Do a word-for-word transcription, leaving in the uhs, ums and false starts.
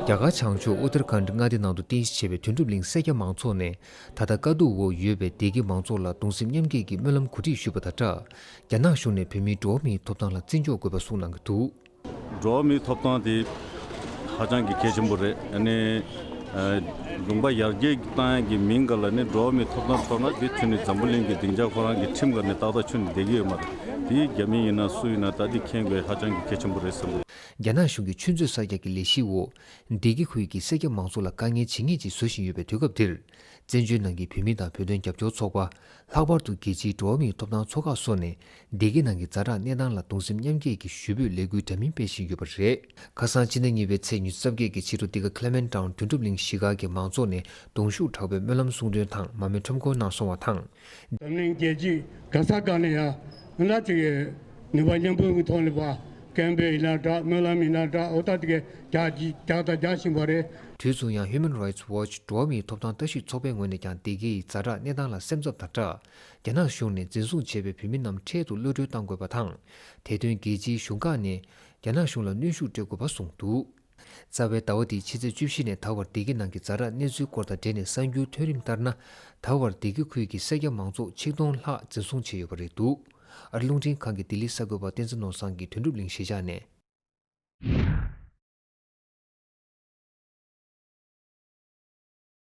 རྒྱ་གར་བྱང་ཕྱོགས་ཨུ་ཏར་ཁཱན་མངའ་སྡེ་ནང་དུ་རྟེན་གཞི་བྱས་པའི་དོན་གྲུབ་གླིང་སེར་སྐྱ་མང་ཚོགས་ནས། ད་ལྟ་དཀའ་སྡུག་འོག་ཡོད་པའི་སྡེ་དགེ་མང་ཚོགས་ལ་གདུང་སེམས་མཉམ་སྐྱེད་ཀྱི་སྨོན་ལམ་གོ་སྒྲིག་ཞུས་པ་དང་སྦྲགས། རྒྱ་ནག་གཞུང་ནས་བོད་མིའི་འགྲོ་བ་མིའི་ཐོབ་ཐང་ལ་བརྩི་འཇོག་དགོས་པ་གསུངས་གནང་གི་འདུག། འགྲོ་བ་མིའི་ཐོབ་ཐང་དེ་ཧ་ཅང་གི་གལ་ཆེན་པོ་རེད། ཨ་ནི་ཨ་ལུང་པ་ཡར་རྒྱས་བཏང་ཡག་གི་མིང་ག་ལ་ནི་འགྲོ་བ་མིའི་ཐོབ་ཐང་འཕྲོག་ན་དེ་ཁྱོན་ནས་འཛམ་བུ་གླིང་གི་སྡིངས་ཆ་ཁོ་རང་གི་ཁྲིམས་ག་ནས་ཏག་ཏག་ཁྱོན་ནས་བསྡད་ཀྱི་ཡོད་མ་རེད། དེ་རྒྱ་མི་ཡིན་ན་སུ་ཡིན་ན་ད་དེ་མཁྱེན་དགོས་ཧ་ཅང་གི་གལ་ཆེན་པོ་རེད་བསམ་གི། རྒྱ་ནག་གཞུང་གིས་ཆུ་མཛོད་གསར་རྒྱག་གི་ལས་གཞིའི་འོག་སྡེ་དགེ་ཁུལ་གྱི་སེར་སྐྱ་མང་ཚོགས་ལ་དཀའ་ངལ་ཇི་སྙེད་ཅིག་བཟོ་བཞིན་ཡོད་པའི་དུས་སྐབས་འདིར། བཙན་བྱོལ་ནང་གི་བོད་མི་དང་བོད་དོན་རྒྱབ་སྐྱོར་ཚོགས་པ། ལྷག་པར་དུ་རྒྱལ་སྤྱིའི་འགྲོ་བ་མིའི་ཐོབ་ཐང་ཚོགས་ཁག་སོགས་ནས་སྡེ་དགེ་ནང་གི་ཛ་དྲག་གནས་སྟངས་ལ་གདུང་སེམས་མཉམ་སྐྱེད་ཀྱི་ཞུ་འབོད་ལས་འགུལ་འདྲ་མིན་སྤེལ་བཞིན་ཡོད་པ་རེད། ཁ་སང་ཕྱི་ཟླ་གཉིས་པའི་ཚེས་ཉི་ཤུ་རྩ་བརྒྱད་ཀྱི་ཕྱི་དྲོ་འདི་ག་ཁི་ལེ་མེན་ཊའུན་དོན་གྲུབ་གླིང་གཞིས་ཀ་གི་མང་ཚོགས་ནས་གདུང་ཤུགས་དྲག་པོའི་སྨོན་ལམ་གསུང་འདོན་དང་མར་མེ་ཁྲོམ་སྐོར་གནང་སོང་བ་དང་། འཛམ་གླིང་རྒྱལ་སྤྱི་ག་ས་ག་ནས་ཡང་ཨ་ནི་ཅིག་ནུས་པ་མཉམ་སྤུངས་ཀྱི་ཐོག་ནས་པ་སྐད་འབོད་ཡིན་ན་འདྲ། སྨོན་ལམ་ཡིན་ན་འདྲ། འོ་ད་དེ་གས་རྒྱག་རྒྱག་དང་རྒྱག་བཞིན་པ་རེད། དུས་མཚུངས་ཡང་Human Rights Watch འགྲོ་བ་མིའི་ཐོབ་ཐང་ལྟ་ཞིབ་ཚོགས་པའི་ངོས་ནས་ཀྱང་སྡེ་དགེ་ཡི་ཛ་དྲག་གནས་སྟངས་ལ་སེམས་འཚབ་དང་སྦྲགས། རྒྱ་ནག་གཞུང་ནས་འཛིན་བཟུང་བྱས་པའི་བོད་མི་རྣམས་འཕྲལ་དུ་གློད་གྲོལ་གཏང་དགོས་པ་དང་། དེ་དོན་རྒྱལ་སྤྱིའི་གཞུང་ཁག་ནས་རྒྱ་ནག་གཞུང་ལ་གནོན་ཤུགས་སྤྲོད་དགོས་པ་གསུངས་འདུག། རྩ་བའི་ཟླ་བ་འདིའི་ཕྱི་ཚེས་བཅུ་བཞི་ནས་ད་བར་སྡེ་དགེ་ནང་གི་ཛ་དྲག་གནས་ཚུལ་སྐོར་དང་འབྲེལ་ནས་གསར་འགྱུར་ཐོན་རིམ་ལྟར་ན། ད་བར་སྡེ་དགེ་ཁུལ་གྱི་སེར་སྐྱ་མང་ཚོགས་ཆིག་སྟོང་ལྷག་འཛིན་བཟུང་བྱས་ཡོད་པ་རེད་འདུག། ཨ་རི་རླུང་འཕྲིན་ཁང་གི་ལྡི་ལི་གསར་འགོད་པ་བསྟན་འཛིན་ནོར་བཟང་གིས་དོན་གྲུབ་གླིང་གཞིས་ཆགས་ནས།